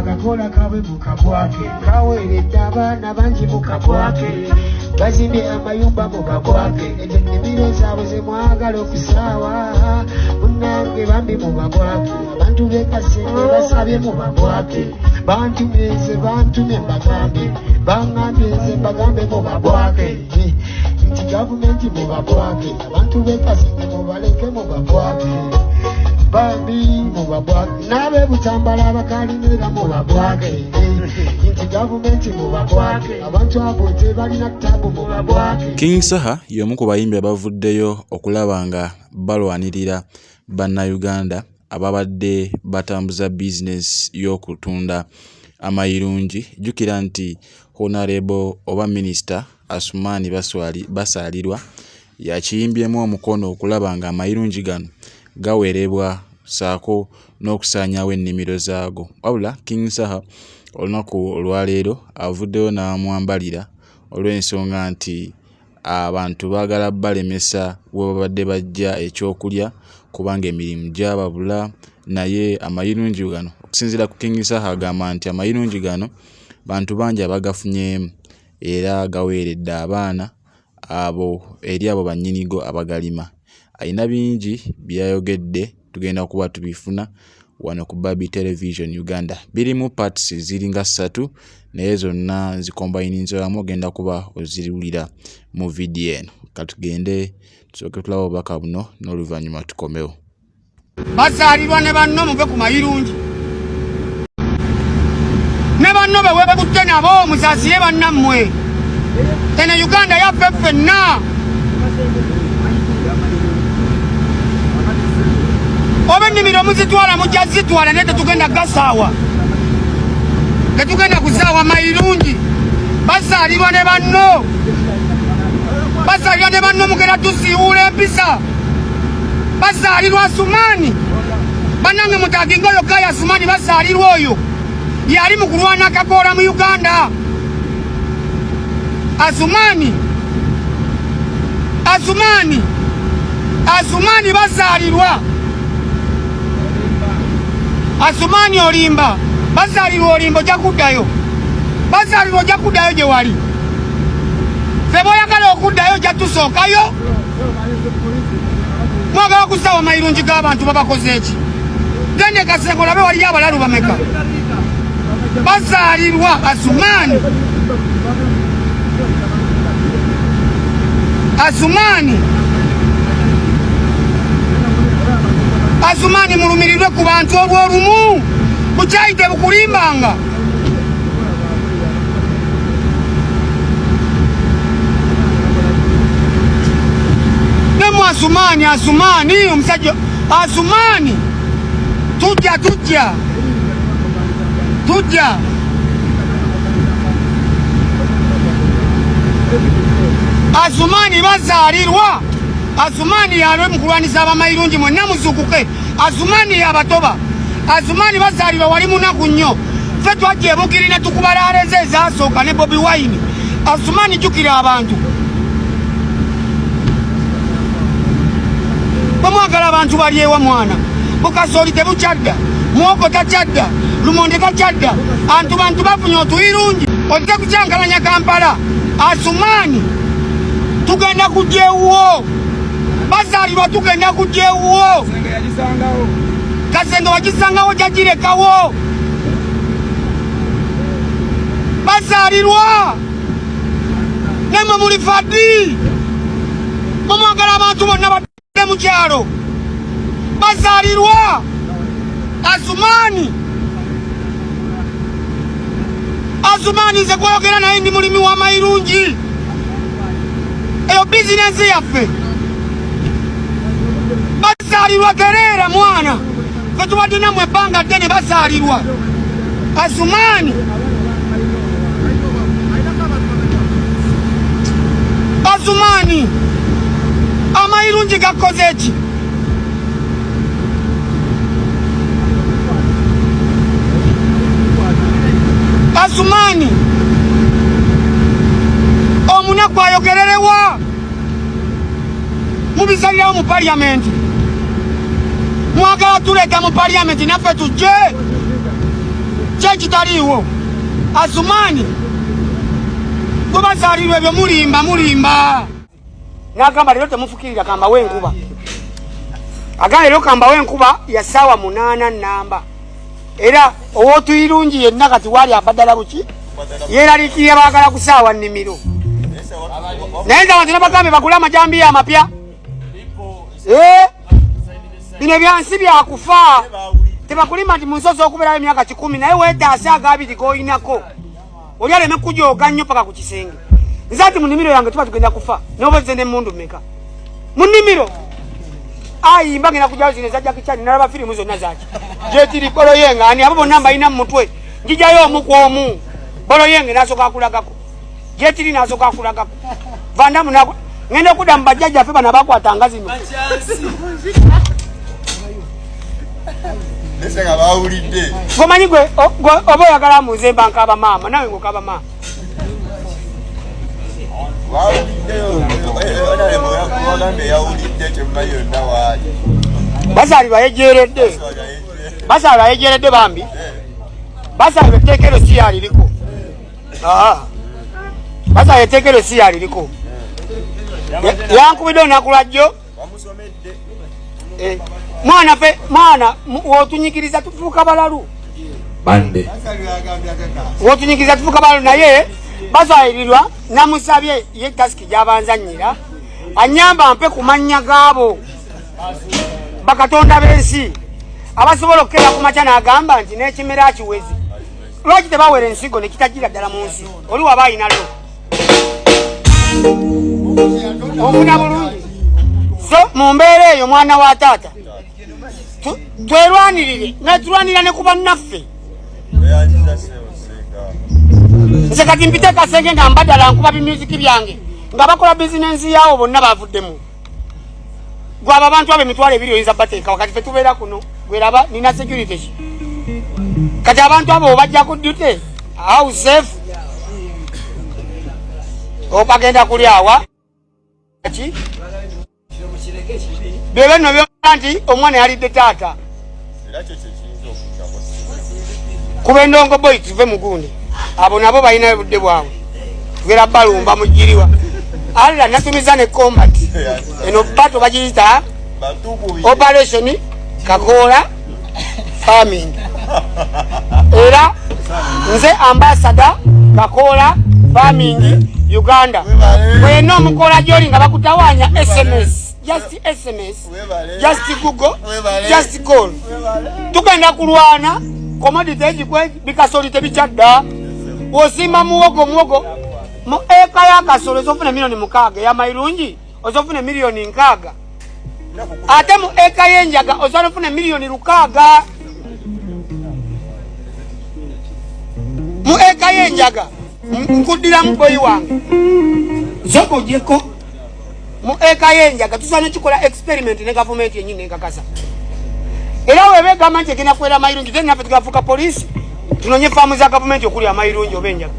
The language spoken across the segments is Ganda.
Bagakola kabwe mukabwake, kaweeredde abaana bangi mukabwake, bazimbye amayumba mubagwake, ezo ennimiro zaabwe ze mwagala okusaawa, munnange bambi mubagwake, abantu b'e Kasenge basabye mubagwake, bantumye nze bantumye mbagambe, baŋŋambye nze mbagambe mubagwake, nti gavumenti mubagwake, abantu b'e Kasenge mubaleke mubagwake. Bambi mubabwake, n'ab'e Butambala abakalinera mubabwake, nti gavumenti mubabwake, abantu abo tebalina ttabu mubabwake. King Saha y'omu ku bayimbi abavuddeyo okulaba nga balwanirira Bannayuganda ababadde batambuza bizinensi y'okutunda amayirungi. Jjukira nti Honorable oba Minisita Asuman Basaalirwa yakiyimbyemu omukono okulaba ng'amayirungi gano gawerebwa ssaako n'okusaanyaawo ennimiro zaago. Wabula King Saha olunaku olwaleero avuddeyo n'amwambalira olw'ensonga nti abantu baagala balemesa we babadde baggya ekyokulya kubanga emirimu gyababula naye amayirungi gano okusinziira ku King Saha agamba nti amayirungi gano bantu bangi abagafunyeemu era gaweeredde abaana abo eri abo bannyinigo abagalima. Alina bingi by'ayogedde tugenda kuba tubifuna wano ku Barbie Television Uganda. Birimu parts ziringa ssatu naye zonna nzikombayininze wamu ogenda kuba oziwulira mu vidiyo eno. Katugende tusooke tulabe obubaka buno n'oluvannyuma tukomewo. Bazaalirwa ne banno muve ku mayirungi ne banno be weekutte nabo musaasire bannammwe. Eno Uganda yaffe ffenna. Oba ennimiro muzitwala mujja zitwala naye tetugenda gasaawa, tetugenda kusaawa mayirungi. Bazaalirwa ne banno, bazaalirwa ne banno, mugenda tusiiwuula empisa. Bazaalirwa Asumani banange mutaginga oyo kaya Asumani bazaalirwa oyo yali mu kulwana akagoola mu Uganda. Asumani, Asumani, Asumani bazaalirwa Asumani olimba, bazaalirwa olimba, ojja kuddayo, bazaalirwa ojja kuddayo gye wali. Ffe bw'oyagala okuddayo ojja tusookayo. Mwagala kusawa mayirungi g'abantu babakoze eki? Gende Kasenge olabe waliyo abalalu bameka bazaalirwa Asumaani. Asumaani, Asumaani mulumirirwe ku bantu olw'olumu bukyayi tebukulimbanga. Nemu Asumani, Asumani omusajja Asumani, tujja tujja tujja. Asumani bazaalirwa Asumani yalwe mu kulwanisa abamayirungi mwenna muzukuke. Asumani yabatoba Asumani bazaalirwa wali munaku nnyo. Ffe twajja ebugiri ne tukubalaalezo ezasooka ne Bobi Wine. Asumani jjukira abantu bwe mwagala abantu balyewa mwana bukasooli tebukyadda muwogo takyadda lumonde takyadda antu bantu bafunye otuyirungi ozze kukyankalanya Kampala. Asumani tugenda kujja ewuwo, bazaalirwa tugenda kujja ewuwo. Kasenge wagisangawo jagirekawo. Bazaalirwa nemwe muli fadi, mumwagala abantu bonna badde mu kyalo. Bazaalirwa Asumani, Asumani nze kweyogera naye ndi mulimi wa mayirungi, eyo bizinensi yaffe. Bazaalirwa tereera mwana, fe tubadde namwe ebbanga ddene. Bazaalirwa Asumani, Asumani amayirungi gakoze eki? Asumani omunaku ayogererewa mubisalirawo mu parliament. Mwagala tuleeta mu parliament naffe tujje. Ekitaliiwo Azumaani gwe bazaalirwa ebyo mulimba mulimba. N'agamba leero temufukirira kambawe enkuba. Agamba leero kambawe enkuba ya ssaawa 8 namba. Era ow'otuyirungi yenna kati waali abaddala buki yeeraliikirira baagala kusaawa nnimiro. Naye nze abantu nabagambe bagule amajambiya amapya. Bino ebyansi byakufa. Tebakulima nti mu nsi osobola okubeerayo emyaka 10 naye weetaase agabiri g'oyinako. Oli aleme kujooga nnyo paka ku kisenge. Nze ati mu nnimiro yange tuba tugenda kufa n'oba ozze n'emmundu mmeka. Mu nnimiro ayimba ngenda kujjayo zino eza Jackie Chan nalaba firimu zonna zaki. Jetiri Boloyenga ani abo bonna mbalina mu mutwe. Njijayo omu ku omu. Boloyenge n'asooka akulagako. Jetiri n'asooka akulagako. Van Damme n'aku ngenda okudda mu bajjajjaffe bano abakwatanga zino. Gomanyi gwe oba oyagala muze mba nkaaba maama nawe ng'okaaba maama. Bazaalirwa yejeeredde. Bazaalirwa yejeeredde bambi. Bazaalirwa etteeka eryo si yaliriko. Bazaalirwa etteeka eryo si yaliriko. Yankubidde olunaku lwa jjo. Mwana fe mwana wotunyigiriza tufuuka balalu. Bande. Wotunyigiriza tufuuka balalu naye bazaalirwa namusabye ye tasiki gy'abanzannyira anyamba mpe ku mannya gaabo bakatonda b'ensi abasobola okukeera ku makya n'agamba nti n'ekimera akiweze. Lwaki tebawera ensigo ne kitagira ddala mu nsi? Oli waba ayina lo. Ofuna bulungi. So mu mbeera eyo mwana wa taata twerwanirire nga tulwanira ne ku bannaffe. Nze kati mpite Kasenge nga mbadala nkuba bimyuziki byange nga bakola bizinensi yaawo bonna bavuddemu. Gwe abo abantu abo 20,000 oyinza bateeka wakati ffe tubeera kuno gweraba nina security ki? Kati abantu abo bajja ku duty how safe obagenda kulyawa ki? Byebyo nno byogera nti omwana yalidde taata. Kuba endongo boy tuve mugundi abo nabo balina obudde bwabwe tugera balumba mugiriwa. Allah natumiza ne combat eno bato bagiyita operation Kakoola farming. Era nze ambassador Kakoola farming Uganda. Wena omukola gyoli nga bakutawanya SMS, just SMS, just Google, just call. Tugenda kulwana commodity egikwe bikasoli tebikyadda. Osimba muwogo muwogo mu eka ya kasolo osofuna 6 million ey'amayirungi osofuna 60 million. Ate mu eka y'enjaga osobola ofuna 6 million. Mu eka y'enjaga nkuddiramu boyi wange sooka ogyeko mu eka y'enjaga tusobola nekikola experiment ne gavumenti yennyini nenkakasa. Era weba egamba nti egenda kwera amayirungi then naffe tugafuuka poliisi tunonye faamu za gavumenti okuli amayirungi oba enjaga.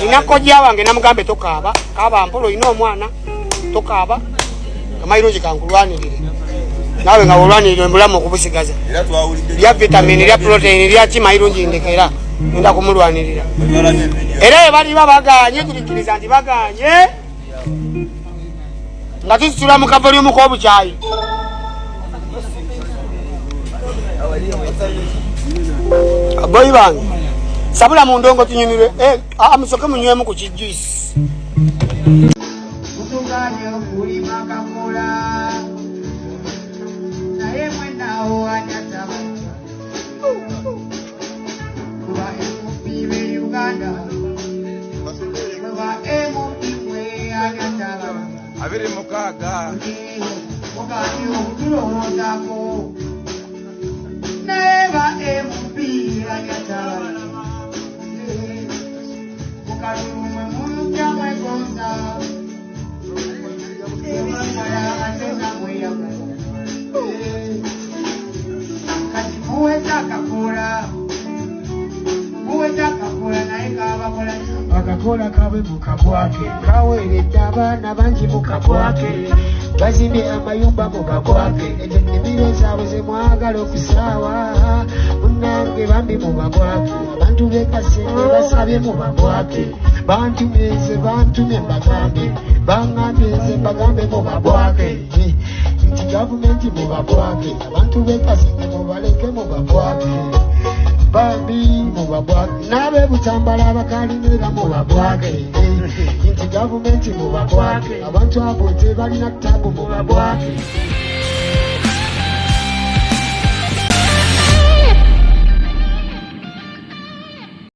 Nina kojja wange namugambe tokaaba kaaba mpola olina omwana tokaaba amayirungi kankulwanirire naawe nga olwanirire embulamu okubusigaza lya vitamini lya protein lya ki mayirungi ndekera ngenda kumulwanirira. Era bwe baliba baganye tulikkiriza nti baganye nga tusitula mu kavolumu k'obukyayi. Boyi bange sabula mu ndongo tunyumirwe. Musoke munywemu ku kijuice. Mutuganye okulima kakola naye mwenaawo anyataba kuba MP be Uganda kuba MP mwe anyataba 26. Muganye okutulowoozaako naye ba MP anyataba mukalulu mwe mulujja mwegonza ebisala ate nga mweyagala kati muweza akakola muweza akakola naye kabakola akakola kabe mukabwake kaweredde abaana bangi mukabwake bazimbye amayumba mukabwake ezo ennimiro. Ennimiro zaabwe ze mwagala okusaawa, munnange bambi mubagwake. Abantu b'e Kasenge basabye mubagwake. Bantumye nze, bantumye mbagambe, baŋŋambye nze mbagambe mubagwake, nti gavumenti mubagwake. Abantu b'e Kasenge mubaleke mubagwake, bambi mubagwake. N'ab'e Butambala abakalinera mubagwake, nti gavumenti mubagwake. Abantu abo tebalina tabu, mubagwake.